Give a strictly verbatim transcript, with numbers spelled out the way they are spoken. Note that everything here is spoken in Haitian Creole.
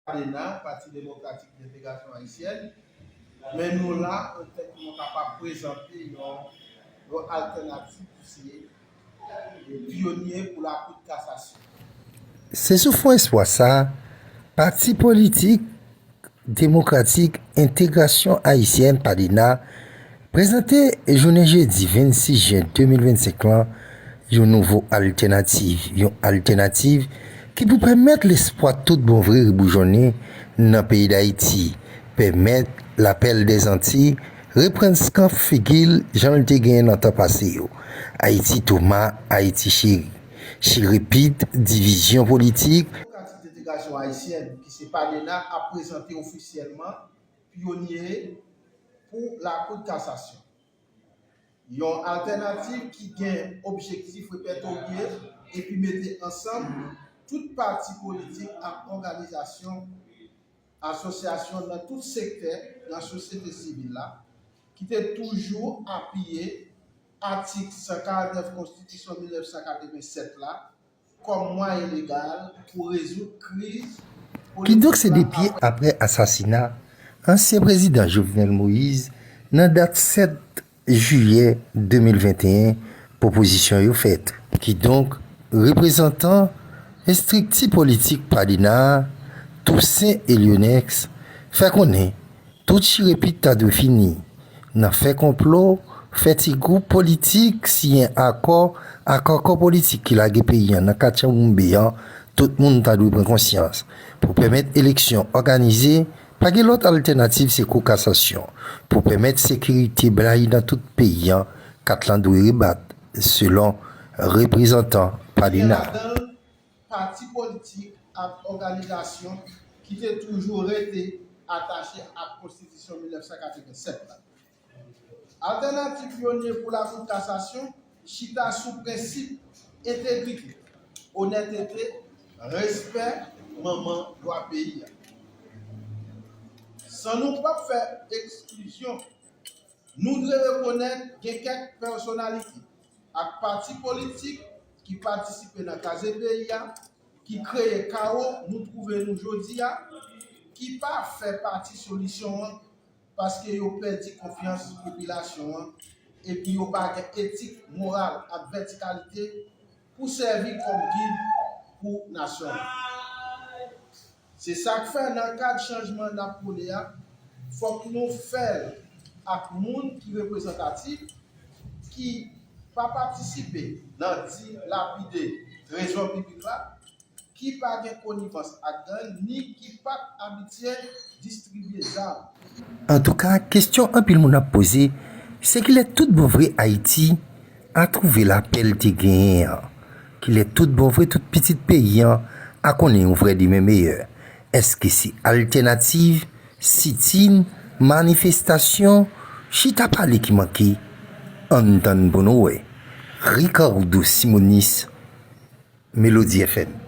Pati Demokratik Lentegrasyon Ayisyèn, men nou la antanke nou kapab prezante yon, yon altènativ ki se pyonye pou Lakou de Kasasyon. Se sou fon espwa sa a, Pati Politik Demokratik Entegrasyon Ayisyèn, PADENA, prezante jounen jedi vennsis jen de mil vennsenk lan yon nouvo altènativ, yon altènativ ki pou pèmèt lespwa tout bon vre reboujonnen nan peyi Dayiti, pèmèt lapèl dèzanti reprann skanp figi l jan l te genyen nan tan pase yo. Ayiti Toma, Ayiti Cheri. Chirepit, divizyon politik. Demokratik Entegrasyon Ayisyèn, ki se PADENA, ap prezante ofisyèlman pyonye pou Lakou de Kasasyon. Yon altènativ ki gen objektif repètorye epi mete ansanm tout pati politik ak òganizasyon, asosyasyon nan tout sektè nan sosyete sivil la, ki te toujou apiye atik san karant nèf Konstitisyon mil nèf san katrevennsèt la kòm mwayen legal pou rezoud kriz politik la. Kidonk, se de pye apre asasina ansyen prezidan Jovenel Moïse nan dat sèt jiyè de mil venteyen, pwopozisyon yo fèt. Kidonk, reprezantan estrikti politik PADENA a, Toussaint Elionex, fè konnen tout chirepit ta dwe fini. Nan fè konplo, fè ti gwoup politik siyen akò ak akò politik ki lage peyi a nan katchanboumbe an, tout moun ta dwe pran konsyans. Pou pèmèt eleksyon òganize, pa gen lòt altènativ, se kou kasasyon. Pou pèmèt sekirite blayi nan tout peyi a, kat lan dwe rebat, selon reprezantan PADENA. Gen ladan l pati politik ak òganizasyon ki te toujou rete atache ak Konstitisyon mil nèf san katrevennsèt la. Altènativ pyonye pou Lakou de Kasasyon chita sou prensip entegrite, onètete, respè manman lwa peyi a. San nou p ap fè eksklizyon, nou dwe rekonèt gen kèk pèsonalite ak pati politik ki patisipe nan kraze peyi a, ki kreye kawo nou twouve nou jodi a, ki pa fè pati solisyon an, paske yo pèdi konfyans popilasyon an, epi yo pa gen etik, moral ak vètikalite pou sèvi kòm gid pou nasyon an. Se sa k fè, nan kad chanjman n ap pwone a, fòk nou fè l ak moun ki reprezantatif, ki pa patisipe nan dilapide trezò piblik la, ki pa gen konivans ak gang, ni ki pa t abitye distribye zam. Antouka, kesyon anpil moun ap poze, se kilè tout bon vre Ayiti a twouve lapè l te genyen an? Kilè tout bon vre tout pitit peyi an a konnen yon vrè demen meyè? Èske se altènativ, sitin, manifestasyon, chita pale ki manke? Ann tann pou nou wè. Ricardo Simonis, Melody F M.